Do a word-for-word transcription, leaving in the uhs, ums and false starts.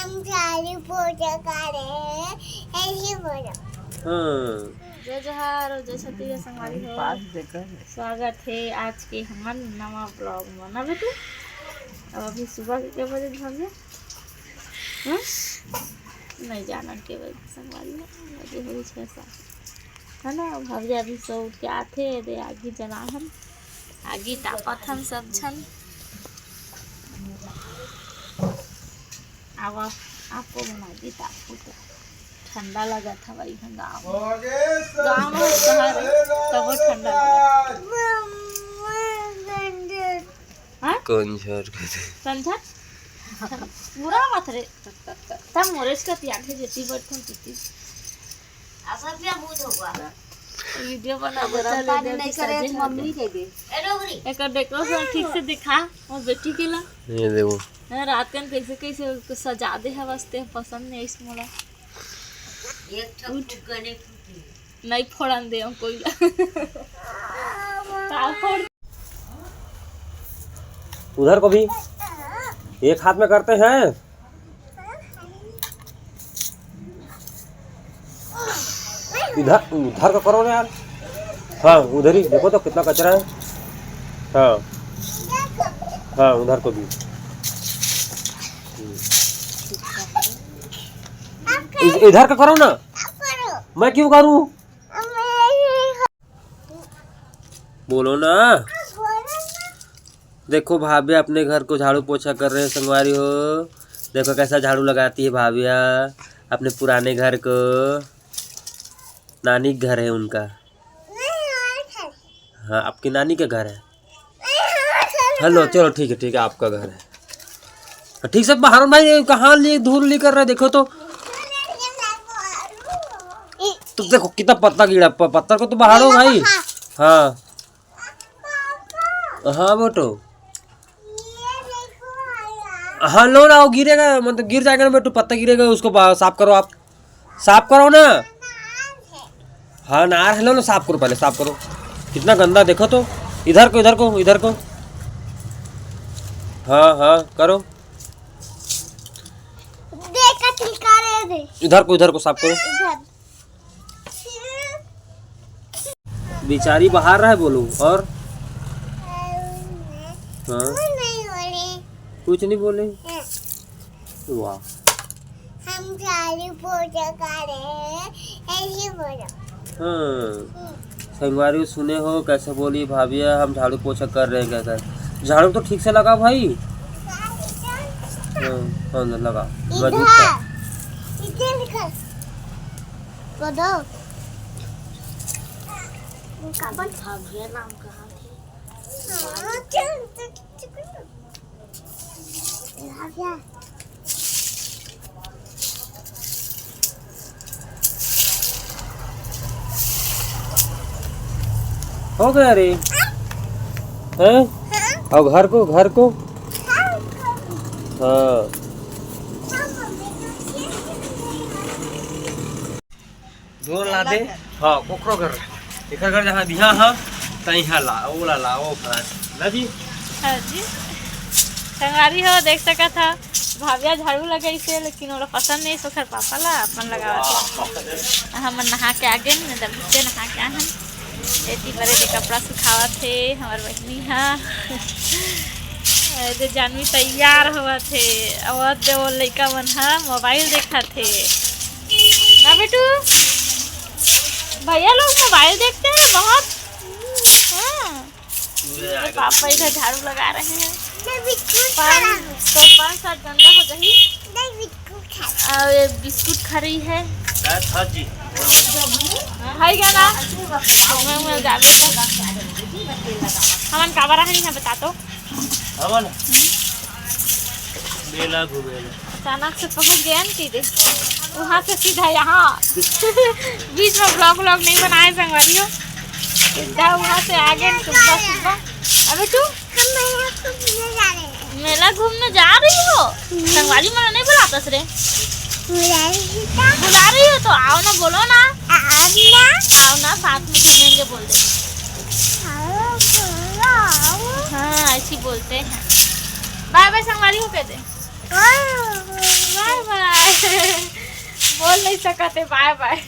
हम झाड़ू पोछा करे हैं, ऐसे बोलो। हाँ। जय जोहार और जय छत्तीसगढ़ संगवारी हो। पास देखा है। स्वागत है आज के हमर नवा vlog में ना बेटू। अब अभी सुबह के क्या बजे भाग गया? हाँ? नहीं जाना के बजे संगवारी हो, बजे हो छः सात। है ना, भव्या अभी सो उठ के आथे, दे आगी जलाहन, आगी तापत हन सब झन। आवा, आपको बना दी तापू तो ठंडा लगत हवै इहाँ गाँव में। गाँव में शहर है, तबो ठंडा लगत। हाँ? कौन झर कथे? कौन झर? पूरा मत रे। तब मोरेश का तियाठे जेती बैठन तेती। असर क्या भूत होगा? वीडियो बना गरम बच्चा पानी ले नहीं दे करे, सजे मम्मी हवे। दे दे। ए डोगरी। एकर decoration ठीक से दिखा, वो बेटी के ला। ये देखो। हाँ, रात कन कैसे कैसे उसको सजा दे है, वास्ते पसंद नहीं इस मोला। एक ठो उठ। फुग्गा नहीं फूटी। नहीं फोड़न दे हम कोई ला। का फोड़? उधर को भी एक हाथ में करते हैं। इधर, उधर का करो ना यार। हाँ, उधर ही देखो तो कितना कचरा है। हाँ, हाँ, उधर को भी। इस-, इधर का करो ना। मैं क्यों करूँ? बोलो ना। देखो भाभी अपने घर को झाड़ू पोछा कर रहे हैं संगवारी हो। देखो कैसा झाड़ू लगाती है भाभिया अपने पुराने घर को। नानी का घर है उनका। हाँ, आपकी नानी का घर है। हेलो, चलो ठीक है, ठीक है, आपका घर है। ठीक से बाहर भाई, ये कहाँ लिए धूल ली कर रहे, देखो तो। तो देखो कितना पत्ता गिरा, प-, पत्थर को तो बाहर हो भाई। हाँ। हाँ बेटो। हाँ लो ना, वो गिरेगा, मतलब गिर जाएगा ना बेटो, पत्ता गिरेगा, उसको बा-, साफ करो आप, साफ करो ना। हाँ नार है, लो ना, साफ करो, पहले साफ करो। कितना गंदा, देखो तो। इधर को, इधर को, इधर को। हाँ हाँ करो। दे का ठिकाने दे। इधर को, इधर को साफ करो। इधर। बेचारी बाहर रहे बोलो। और हाँ। कुछ नहीं बोले। कुछ नहीं बोले। हाँ। वाह। हम झाड़ू पोछा कर रहे हैं, ऐसे बोलो। हाँ। हम्म। संगवारी सुने हो कैसे बोली भाभिया, हम झाड़ू पोछा कर रहे हैं कहकर। झाड़ू तो ठीक से लगा भाई। हाँ, हाँ, लगा। इधर। मजबूत कर। इधर कर। को दो। वो काबर भाग गया नाम कहाँ थे? हाँ, चल, चल, चल, चल। ये आ गया। हो गया रे। हैं? हाँ। अब घर को, घर को। हाँ। हाँ। ढोल ला दे। हाँ, कोकरो घर। एकर घर जहाँ बिहा हा, तइहा ला, ओ ला ला, ओ फलान। ना जी? हाँ जी। संगवारी हो, देख सकत हा, भाभिया झाड़ू लगाइसे, लेकिन ओला पसंद नहीं, ओकर पापा ला अपन लगावत हे। वाह। हमन नहा के आगे, नहीं तो भीतरे नहा के आहन। एती बरे दे कपड़ा सुखावत हे हमर बहिनी हा। ए दे जानवी तैयार होवत हे। अवत दे वो लइका मन हा मोबाइल देखत हे। ना बेटू, भैया लोग मोबाइल देखते हैं बहुत। हाँ। तो पापा इधर झाड़ू लगा रहे हैं। पान, तो पान साथ गंदा हो जाही। और ये बिस्कुट खा रही है। हाय गाना। मैं, मैं जावे तो। हमन काबर आहन इहाँ बता तो। हमन मेला घूमे ला। अचानक से पहुँच गए न सीधे, वहाँ से सीधा यहाँ। बीच में vlog vlog नहीं बनाए संगवारी हो, सीधा वहाँ से आ गए सुबह सुबह। अबे तू हम मेला घूमने जा रहे हैं। मेला घूमने जा रही हो? हम्म। संगवारी मन नहीं बुलातस रे। बुला रही था। बुला रही हो तो आओ ना, बोलो ना। आओ ना। आओ ना, साथ में घूमेंगे बोल दे। आओ, बोलो, आओ। हाँ, ऐसी बोलते हैं। बाय बाय संगवारी हो कह दे। बाय बाय। बाय बाय। नहीं सकते, बाय बाय।